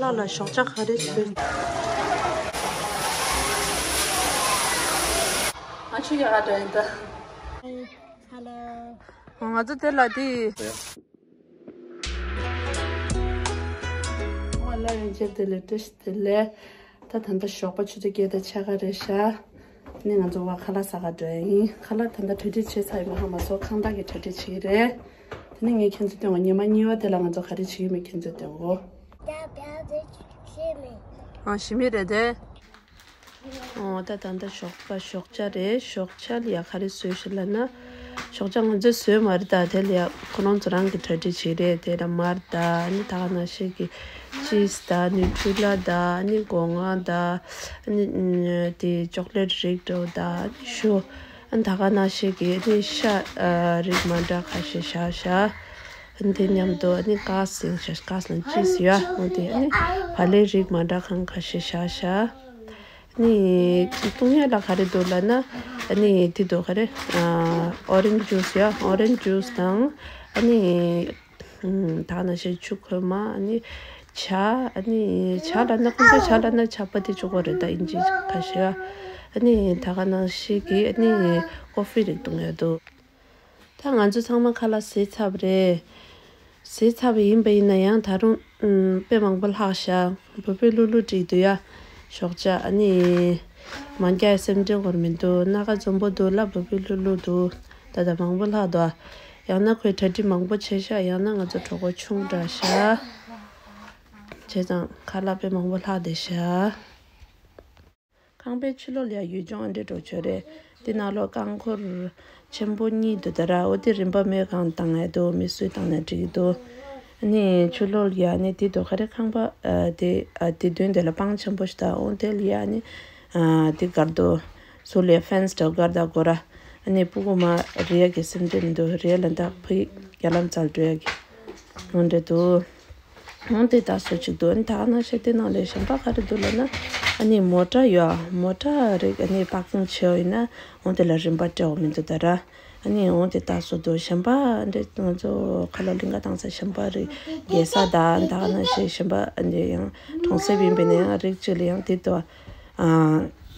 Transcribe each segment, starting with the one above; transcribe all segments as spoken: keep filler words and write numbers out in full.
ལ་ལ་ཞོགས་ཇ་ག་རེ་བཟོས། ང་ཆུ་ཡག་ག་འདྲ་ཡིན་ད། Hello. ང་ཚོ་དེ་ལ་དེ། ཨོ་ལ་ཡང་བརྗེད་དེ་ལས་བཀྲ་ཤིས་བདེ་ལེགས། ད་ད་ལྟ་ཞོགས་པ་ཆུ་ཚོད་བརྒྱད་དང་ཕྱེད་ཀ་རེད་ཤག་ནི་ང་ཚོ་བ་ཁ་ལག་ཟ་ག་འགྲོ་ཡ་ཡིན། ཁ་ལག་ད་ལྟ་གྲ་སྒྲིག་བྱས་ཚར་ཡོད་མ་ཧ་མ་སོ་ཁང་བདག་གིས་གྲ་སྒྲིག་བྱེད་ཀྱི་རེད། དེ་ནས་ངས་ཁྱེད་ཚོ་སྟོན་གོ། ཉི་མ་གཉིས་པ་དེ་ལ་ང་ཚོ་ག་རེ་བྱེད་ཀྱི་མེད་ཁྱེད་ཚོ་སྟོན་གོ། ཨང་ཞི་མི་རེད་དེ། ཨོ་ད་ད་ལྟ་ཞོགས་པ་ཞོགས་ཇ་རེད། ཞོགས་ཇ་ལ་ཡ་ག་རེ་བཟོས་ཤག་ལབ་ན། ཞོགས་ཇ་ང་ཚོས་བཟོས་མ་རེད་ད། དེ་ལ་ཡ་ཁོ་རང་ཚོ་རང་གིས་གྲ་སྒྲིག་བྱས་རེད། དེ་ལ་མར་ད་ནི་ད་ག་ནང་བཞིན་གྱི་ཅིས་ད་ནི་ཊུ་ལ་ད་ནི་སྒོ་ང་ད་ནི་དེ་ཅོག་ལེཊ་རིགས་འདྲ་བོ་ད་ནི་ཞོ། ཨ་ནི་ད་ག་ནང་བཞིན་གྱི་ཨ་ནི་ཤ་ཨ་རིགས་མ་འདྲ་ཁ་ཤས་བཞག་ཤག་ཨ་ནི་དེ་མཉམ་དུ་ཨ་ནི་ཀ་སི་ཡང་བཞག་ཀ་སི་ལ་ཅིས་ཡོད། འོ་དེ་ཨ་ནི་བག་ལེབ་རིགས་མ་འདྲ་ཁང་ཁ་ཤས་བཞག་ཤག་ཨ་ནི་བཏུང་ཡ་ལ་ག་རེ་འདུག་ལབ་ན། ཨ་ནི་དེ་འདུག་ག་རེ། ཨ་ཨོ་རེན་ཇི་ཇུས་ཡོད། ཨོ་རེན་ཇི་ཇུས་དང་ཨ་ནི་ཨམ་ད་ག་ནང་བཞིན་ཆུ་ཁོལ་མ། ཨ་ནི་ཇ། ཨ་ནི་ཇ་ལབ་ན་ཁོང་ཚོས་ཇ་ལབ་ན་ཇ་པ་དེ་གཅིག་པོ་རེད་ད། ཨིན་ཇི་ཁ་ཤས། ཨ་ནི་ད་ག་ནང་བཞིན་གྱི་ཨ་ནི་ཀོ་ཧྥི་རིགས་བཏུང་ཡ་འདུག་ད་ང་ཚོ་ཚང་མ་ཁ་ལག་བཟས་ཚར་བ་རེད། བཟས་ཚར་བ་ཡིན་པ་ཡིན་ན་ཡང་ད་རུང་ཨམ་དཔེ་མང་པོ་ལྷག་ཤག་བུ་བུ་ལྷུག་ལྷུག་བསྒྲིགས་འདུག་ཡ། ཞོགས་ཇ་ཨ་ནི་མ་རྒྱག་ཡ་སེམས་ཁྲལ་དགོས་མི་འདུག་སྣ་ཁ་འཛོམས་པོ་འདུག་ལ། བུ་བུ་ལྷུག་ལྷུག་འདུག་ད་ད་མང་པོ་ལྷག་འདུག་ཡང་ན་ཁོས་གྲ་སྒྲིག་མང་པོ་བྱས་ཤག་ཡང་ན་ང་ཚོ་གྲོད་ཁོག་ཆུང་དྲགས་ཤག་བྱས་ཙང་ཁ་ལག་དཔེ་མང་པོ་ལྷག་བསྡད་ཤག་ཁང་པའི་ཕྱི་ལོགས་ལ་ཡ་ཡུལ་ལྗོངས་འདྲ་འདྲ་བོ་ཡོད་རེད། དེ་ནང་ལོགས་རྐང་འཁོར་ཆེན་པོ་གཉིས་འདུག་ད་ར། འོ་དེ་རིན་པ་མེད་གང་བཏང་ཡ་འདུག་མི་སུས་བཏང་ན་འགྲིག་གི་འདུག་ཨ་ནི་ཕྱི་ལོགས་ལ་ཡ་ཨ་ནི་དེ་འདུག་ག་རེ། ཁང་པ་ཨ་དེ་ཨ་དེ་མདུན་དེ་ལ་སྤང་ཆེན་པོ་ཞིག་དང་། འོ་དེ་ལ་ཡ་ཨ་ནི་ཨ་དེ་སྒར་འདུག་ཟུར་ལ་ཡ་ཕེན་སི་འདྲ་བོ་སྒར་དང་སྒོ་ར། ཨ་ནི་སྤུ་གུ་མ་རེད་ཡ་གི་སེམས་ཁྲལ་མི་འདུག་རེད་ལ་འདག་ཕ་གི་རྒྱ་ལམ་རྩར་འགྲོ་ཡ་གི་འོ་འདྲ་འདུག་འོང་དེ་ད་སོ་གཅིག་འདུག་ཨ་ནི་ད་ག་ནང་བཞིན་དེ་ནང་ལ་ཞིང་པ་ག་རེ་འདུག་ལབ་ན། ཨ་ནི་མོ་ཊ་ཡོད། མོ་ཊ་རིགས་ཨ་ནི་པར་ཀིང་བྱས་ཡོད་ན་འོང་དེ་ལ་རིན་པ་སྤྲད་འོང་མི་འདུག་ད་ར། ཨ་ནི་འོང་དེ་ད་སོ་འདུག་ཞིང་པ་འདི་ང་ཚོ་ཁ་ལག་གླིང་ག་བཏང་ས་ཞིང་པ་རིགས་རྒྱལ་ས་དང་ད་ག་ནང་བཞིན་ཞིང་པ་ཨ་ནི་ཡང་གྲོང་གསེབ་ཡིན་པས་ན་ཡང་རིགས་གཅིག་ལ་ཡང་དེ་འདུག་ཨ་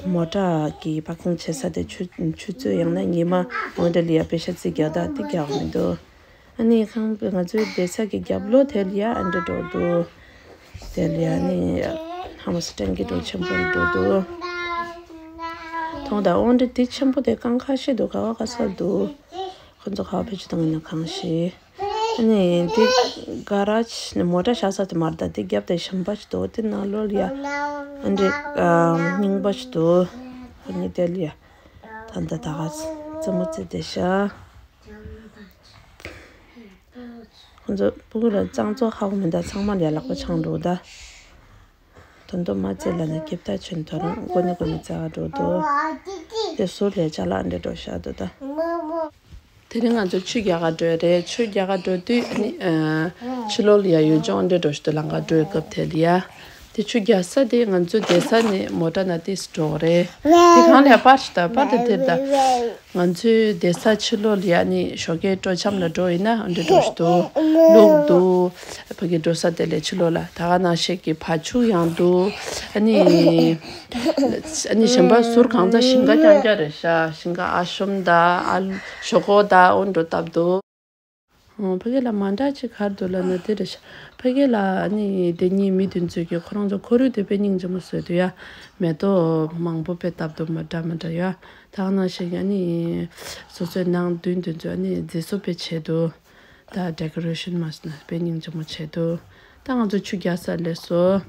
མོ་ཊ་གི་པར་ཀིང་བྱེད་ས་དེ་ཆུ་ཆུ་ཚོད་ཡང་ན་ཉི་མ་འོང་དེ་ལ་ཡ་པེ་ཤ་རྩིས་རྒྱག་ད་དེ་རྒྱག་མི་འདུག་ཨ་ནི་ཁང་པའི་ང་ཚོའི་བསྡད་ས་གི་རྒྱབ་ལོགས་དེ་ལ་ཡ་ཨ་འདྲ་འགྲོ་འདུག་དེ་ལ་ཡ་ཨ་ནི་ཧ་མ་སི་ཊན་གྱི་འགྲོ་ཆེན་པོ་འགྲོ་འདུག་མཐོང་དང་འོ་འདྲ་དེ་ཆེན་པོ་དེ་གང་ཁ་ཤས་འདུག་ག་བ་ག་ས་འདུག་ཁོ་ཚོ་ག་བ་བེད་སྤྱོད་བཏང་ཡིན་ན་གང་ཤེས། ཨ་ནི་དེ་ག་ར་ནི་མོ་ཊ་བཞག་ས་དེ་མ་རེད་ད། དེ་རྒྱབ་དེ་ཞིང་པ་ཞིག་འདུག་དེ་ནང་ལོགས་ལ་ཡ་ཨ་འདྲ་རྙིང་པ་ཞིག་འདུག་ཨ་ནི་དེ་ལ་ཡ་ད་ད་ད་ག་རྩེད་མོ་རྩེ་བསྡད་ཤག་ཁོང་ཚོ་སྤུ་གུ་ལ་གཙང་བཙོག་ཧ་གོ་མི་འདུག་ཚང་མ་ལ་ལག་པ་འཆང་འགྲོ་ད། དོན་དུ་མ་རྩེ་ལ་ནི་ཁྱབ་ཐག་ཆོད་ཐོ་རངས་མགོ་ནི་མགོ་ནི་རྩ་བ་འགྲོ་འདུག་དེ་ཟུར་ལས་ཅ་ལག་འདྲ་འགྲོ་ཤག་འདུག་ད། དེ་རིང་ང་ཚོ་ཆུ་རྒྱག་ག་འགྲོ་རེད། ཆུ་རྒྱག་ག་འགྲོ་དུས་ཨ་ནི་ཕྱི་ལོགས་ལ་ཡ་ཡུལ་ལྗོངས་འདྲ་འགྲོ་ཞིག་ཏུ་ལམ་ཁ་འགྲོའི་སྐབས་དེ་ལ་ཡ། དེ་ཆུ་རྒྱག་ས་དེ་ང་ཚོའི་བསྡད་ས་ནས་མོ་ཊ་ནང་ཏིས་འགྲོ་གི་རེད། དེ་གང་ལ་ཡ་པར་ཞིག་ད་པར་དེ་དེར་ད། ང་ཚོའི་བསྡད་ས་ཕྱི་ལོགས་ལ་ཡ་ནི་ཞོགས་ཀས་སྤྲོ་འཆམ་ལ་འགྲོ་ཡིན་ན་འདྲ་འགྲོ་ཞིག་འདུག་ལུག་འདུག་ཕ་གི་འགྲོ་ས་དེ་ལས་ཕྱི་ལོགས་ལ་ད་ག་ནང་བཞིན་གྱི་བ་ཕྱུགས་ཡང་འདུག་ཨ་ནི་ཨ་ནི་གཞན་པ་ཟུར་གང་ཚ་ཞིང་ཁ་རྐྱང་རྐྱང་རེད་ཤག་ཞིང་ཁ་ཨ་ཤོམ་ད་ཨ་ཞོག་ཁོག་ད་འོ་འགྲོ་སྟབས་འདུག་ཨོ་ཕ་གི་ལ་མ་འདྲ་ཅིག་ག་རེ་འདུག་ལབ་ན་དེ་རེད་ཤག་ཕ་གི་ལ་ཨ་ནི་དེ་གཉིས་མི་དེ་ཚོས་ཀྱི་ཁོ་རང་ཚོ་ཁོར་ཡུག་དེ་དཔེ་སྙིང་རྗེ་མོ་བཟོས་འདུག་ཡ། མེ་ཏོག་མང་པོ་དཔེ་བཏབ་འདུག་མ་འདྲ་མ་འདྲ་ཡ། ད་ག་ནང་བཞིན་ཨ་ནི་སོ་སོའི་ནང་མདུན་དེ་ཚོ་ཨ་ནི་མཛེས་བཟོ་དཔེ་བྱས་འདུག་ད་ཌེ་ཀོ་རེ་ཤན་མ་ཟེར་ན་དཔེ་སྙིང་རྗེ་མོ་བྱས་འདུག་ད་ང་ཚོ་ཆུ་རྒྱག་ས་སླེབས་སོང་།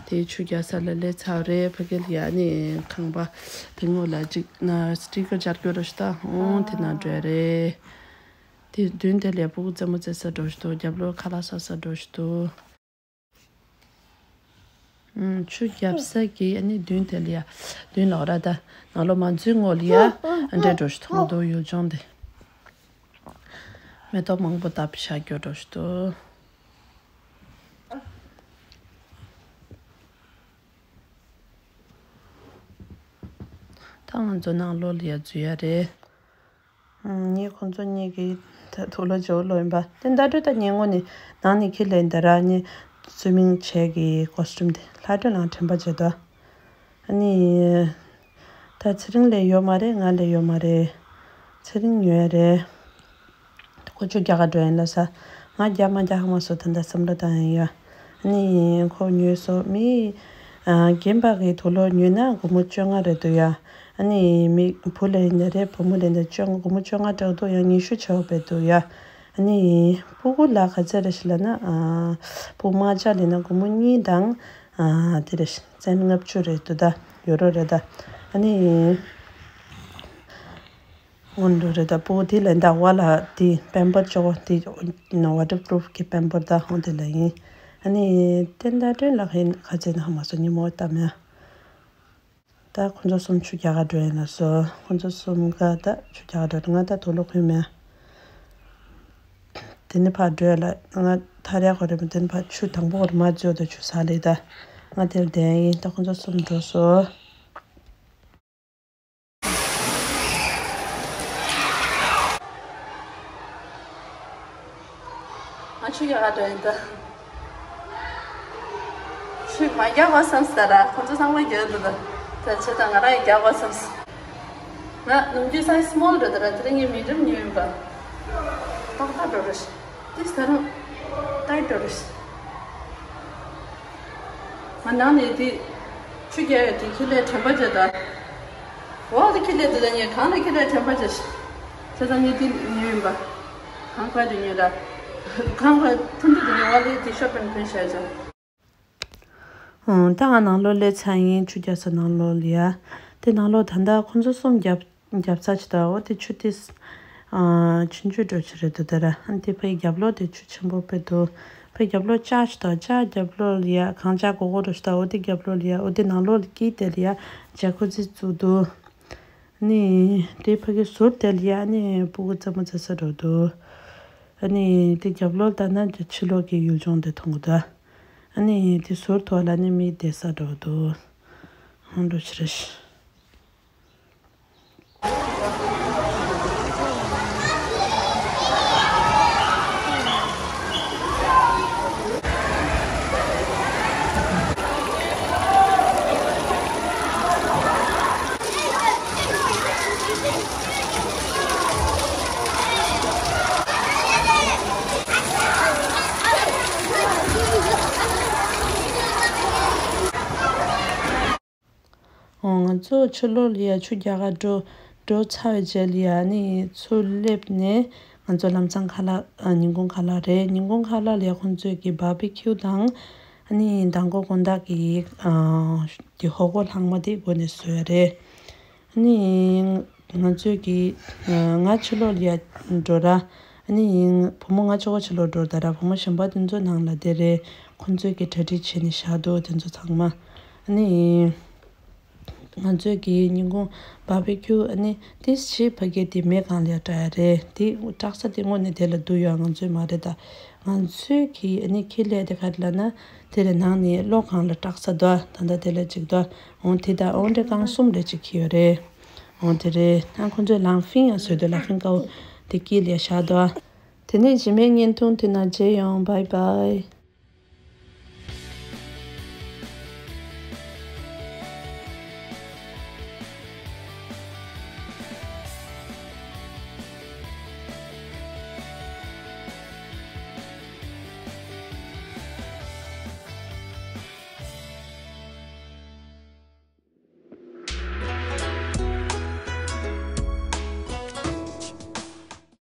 དེ་ཆུ་རྒྱག་ས་ལ་སླེབས་ཚར་རེད། ཕ་གི་ལ་ཡ་ཨ་ནི་ཁང་པ་དེ་ངོ་ལ་ཅིག་ན་སི་ཊི་ཀར་སྦྱར་རྒྱུ་རེད་ཤག་ད་འོང་དེ་ན་འགྲོ་ཡ་རེད། དེ་མདུན་དེ་ལས་སྤུ་གུ་རྩེད་མོ་རྩེ་ས་འགྲོ་ཞིག་འདུག་རྒྱབ་ལོགས་ཁ་ལག་ཟ་ས་འགྲོ་ཞིག་འདུག་ཨུམ། ཆུ་རྒྱབ་ས་གི་ཨ་ནི་མདུན་དེ་ལ་ཡ། མདུན་ལོགས་ར་ད། ནང་ལོགས་མ་འཛུལ་སྔོན་ལ་ཡ། ཨ་འདྲ་འགྲོ་ཞིག་མཐོང་འདུག་ཡུལ་ལྗོངས་དེ། མེ་ཏོག་མང་པོ་བཏབ་བཞག་རྒྱུ་འགྲོ་ཞིག་འདུག་ད་ང་ཚོ་ནང་ལོགས་ལ་ཡ་འཛུལ་ཡ་རེད། ངས་ཁོང་ཚོ་གཉིས་ཀྱི་ད་ཐུགས་ལ་འཇོག་ལོས་ཡིན་པ། དེ་ཟླ་སྒྲོལ་དང་ཉེ་ངོ་ནི་ནང་ནས་ཁྱེར་ལེན་ད་ར་ནི། སུའི་མིང་བྱས་ཀྱི་ཀོ་སི་ཊུམ་དེ་ལྷ་སྒྲོན་ལགས་དྲན་པ་བརྗེད་དོ། ཨ་ནི། ད་ཚེ་རིང་ལས་ཡོད་མ་རེད། ང་ལས་ཡོད་མ་རེད། ཚེ་རིང་ཉོས་རེད། ཁོ་ཆུ་རྒྱག་ག་འགྲོ་ཡིན་ལ་ས། ང་རྒྱག་མ་རྒྱག་ཧ་མ་སོ་ད་ལྟ་བསམ་བློ་བཏང་ཡིན་ཡ། ཨ་ནི་ཁོ་ཉོས་སོ་མི། རྒན་པ་གི་དུག་ལོག་ཉོས་ན་སྒོར་མོ་བཅོ་ལྔ་རེད་འདུག་ཡ། ཨ་ནི་མི་བུ་ལ་ཡིན་ན་རེད། བུ་མོ་ལ་ཡིན་ན་བཅོ་ལྔ། སྒོར་མོ་བཅོ་ལྔ་སྤྲད་འདུག་ཡ། ཉི་ཤུ་ཆགས་པའི་འདུག་ཡ། ཨ་ནི་སྤུ་གུ་ལ་ག་ཚད་རེད་ཤི་ལ་ན། སྤུ་མ་ཅག་ལ་ན་སྒོར་མོ་གཉིས་དང་། དེ་རེད། བཙན་ལྔ་བཅུ་རེད་འདུག་ད། ཡོ་རོ་རེད་ད། ཨ་ནི། སྔོན་འགྲོ་རེད་ད། སྤུ་གུ་དེ་ལ་ད་བ་ལ་དེ་པེམ་པར་ཅོག་དེ། ཝ་ཊར་པུ་རུབ་ཀྱི་པེམ་པར་ད་ཧོང་དེ་ལ་ཡིན། ཨ་ནི་ཏན་ད་ཏན་ལ་ཧེ་ཁ་ཚེ་ན་ཧ་མ་སོ་ཉི་མོ་ད་མེ། ད་ཁོ་ཚོ་གསུམ་ཆུ་རྒྱག་ག་འགྲོ་ཡིན་ལ་སོ། ཁོ་ཚོ་གསུམ་ག་ད་ཆུ་རྒྱག་ག་འགྲོ། ང་ད་དུག་ལོག་ཁུན་མེད། དེ་ནི་ཕར་འགྲོ་ལ་ང་ཐར་ཡག་གོ་རེ་མ། དེ་ནི་ཕར་ཆུ་དང་པོ་གོ་རེ་མ་འཛུལ་དུ་ཆུ་ས་ལེ་ད། ང་དེར་བསྡད་ཡིན། ད་ཁོ་ཚོ་གསུམ་འགྲོ་སོ། ང་ཆུ་རྒྱག་ག་འགྲོ་ཡིན་ད། ཆུ་མ་རྒྱག་པ་བསམ་ས་ར། ཁོ་ཚོ་ཚང་མ་རྒྱག་འདུག་ད། ད་ཆུ་ད་ང་རང་ཡི་རྒྱག་པ་བསམ་ས། ང་ནམ་རྒྱུན་སའི་སི་མོལ་འགྲོ་ད་ར། དེ་རིང་ངས་མི་འགྲམ་ཉོས་ཡིན་པ། ཏག་ཏག་འགྲོ་རེ་ཤི། དེ་ས་རང་ཏའི་འགྲོ་རེ་ཤི། ང་ནང་ནས་དེ་ཆུ་རྒྱག་ཡ་དེ་ཁྱི་ལས་དྲན་པ་བརྗེད་ད། འོ་དེ་ཁྱི་ལས་དེ་ལ་ཉེ་གང་ལ་ཁྱི་ལས་དྲན་པ་བརྗེད་ཤི། ཁྱེད་ཚང་ངས་དེ་ཉོས་ཡིན་པ། གང་ག་དེ་ཉོས་ད། གང་ག་ཐུང་ཐུང་དེ་ཉོས། འོ་དེ་དེ་ཤོ་པན་ཕན་ཤ་ཅང་། ཨང་། ད་ང་ནང་ལོགས་སླེབས་ཚར་ཡིན། ཆུ་རྒྱག་ས་ནང་ལོགས་ལ་ཡ། དེ་ནང་ལོགས་ད་ལྟ་ཁོ་ཚོ་གསུམ་རྒྱབ་རྒྱབ་ཚར་ཅི་ད། འོ་དེ་ཆུ་དེ་ཆུང་ཆུང་འགྲོ་ཆི་རེད་འདུག་ད་ར། ཨ་ནི་དེ་ཕའི་རྒྱབ་ལོགས་དེ་ཆུ་ཆེན་པོ་དཔེ་འདུག་ཕའི་རྒྱབ་ལོགས་ལྕགས་ཅི་ད། ལྕགས་རྒྱབ་ལོགས་ལ་ཡ། གངས་ལྕགས་གོ་གོ་འགྲོ་ཅི་ད། འོ་དེ་རྒྱབ་ལོགས་ལ་ཡ། འོ་དེ་ནང་ལོགས་ལ་དཀྱིལ་དེ་ལ་ཡ་ཇ་ཁུ་ཛི་བཙུགས་འདུག་ཨ་ནི་དེ་ཕ་གི་ཟུར་དེ་ལ་ཡ་ཨ་ནི་སྤུ་གུ་རྩེད་མོ་རྩེ་ས་འགྲོ་འདུག་ཨ་ནི་དེ་རྒྱབ་ལོགས་ལྟ་ན་ཕྱི་ལོགས་ཀྱི་ཡུལ་ལྗོངས་དེ་མཐོང་གི་འདུག་ཨ་ནི་དེ་ཟུར་ཐོག་ལ་ནི་མི་བསྡད་ས་འགྲོ་འདུག་ཧང་འགྲོ་ཕྱིར། ཨོ། ང་ཚོ་ཕྱི་ལོགས་ལ་ཡ་ཆུ་རྒྱག་ག་འགྲོ་འགྲོ་ཚར་བའི་རྗེས་ལ་ཡ་ནི་ཚུར་སླེབས་ནས་ང་ཚོ་ལམ་སང་ཁ་ལག་ཨ། ཉིན་གུང་ཁ་ལག་རེད། ཉིན་གུང་ཁ་ལག་ལ་ཡ་ཁོང་ཚོས་ཀྱི་བར་བི་ཁྱུ་དང་ཨ་ནི་མདང་དགོང་དགོང་དག་གི་ཨ། གི་ཧོ་གོ་ལྷག་མ་དེ་སྒོ་ནས་བཟོས་རེད། ཨ་ནི་ང་ཚོས་ཀྱི་ང་ཕྱི་ལོགས་ལ་ཡ་འགྲོ་ར། ཨ་ནི་བུ་མོ་ང་ཆོ་ག་ཕྱི་ལོགས་འགྲོ་ད་ར། བུ་མོ་གཞན་པ་དེ་ཚོ་ནང་ལ་བསྡད་རེད། ཁོང་ཚོས་ཀྱི་གྲ་སྒྲིག་བྱས་ནས་བཞག་འདུག་དེ་ཚོ་ཚང་མ། ཨ་ནི། ང་ཚོས་ཀྱི་ཉིན་གུང་བར་བི་ཁྱུ་ཨ་ནི་ཏིས་ཕྱི་ཕ་གི་དེ་མེ་གང་ལ་ཡ་སྐྲག་ཡ་རེད། དེ་སྐྲག་ས་དེ་དངོས་གནས་དེ་ལ་སྡུག་ཡོད། ང་ཚོས་མ་རེད་ད། ང་ཚོས་ཀྱི་ཨ་ནི་ཁེ་ལས་དེ་ག་རེ་ལབ་ན། དེ་རེད། ནང་ནས་གློག་སྒང་ལ་སྐྲག་ས་དོ། ད་ལྟ་དེ་ལ་གཅིག་དོ། འོང་དེ་ད་འོང་དེ་རྐང་གསུམ་རེ་གཅིག་ཁེ་ཡོད་རེད། འོང་དེ་རེད། ཨ་ཁོང་ཚོས་ལང་ཕིང་ཡང་བཟོས་དོ། ལང་ཕིང་ཀའོ་དེ་དཀྱིལ་ལ་ཡ་བཞག་དོ། དེ་ནས་རྗེས་མའི་བརྙན་ཐུང་དེ་ན་མཇལ་ཡོང་། བྷའི་བྷའི།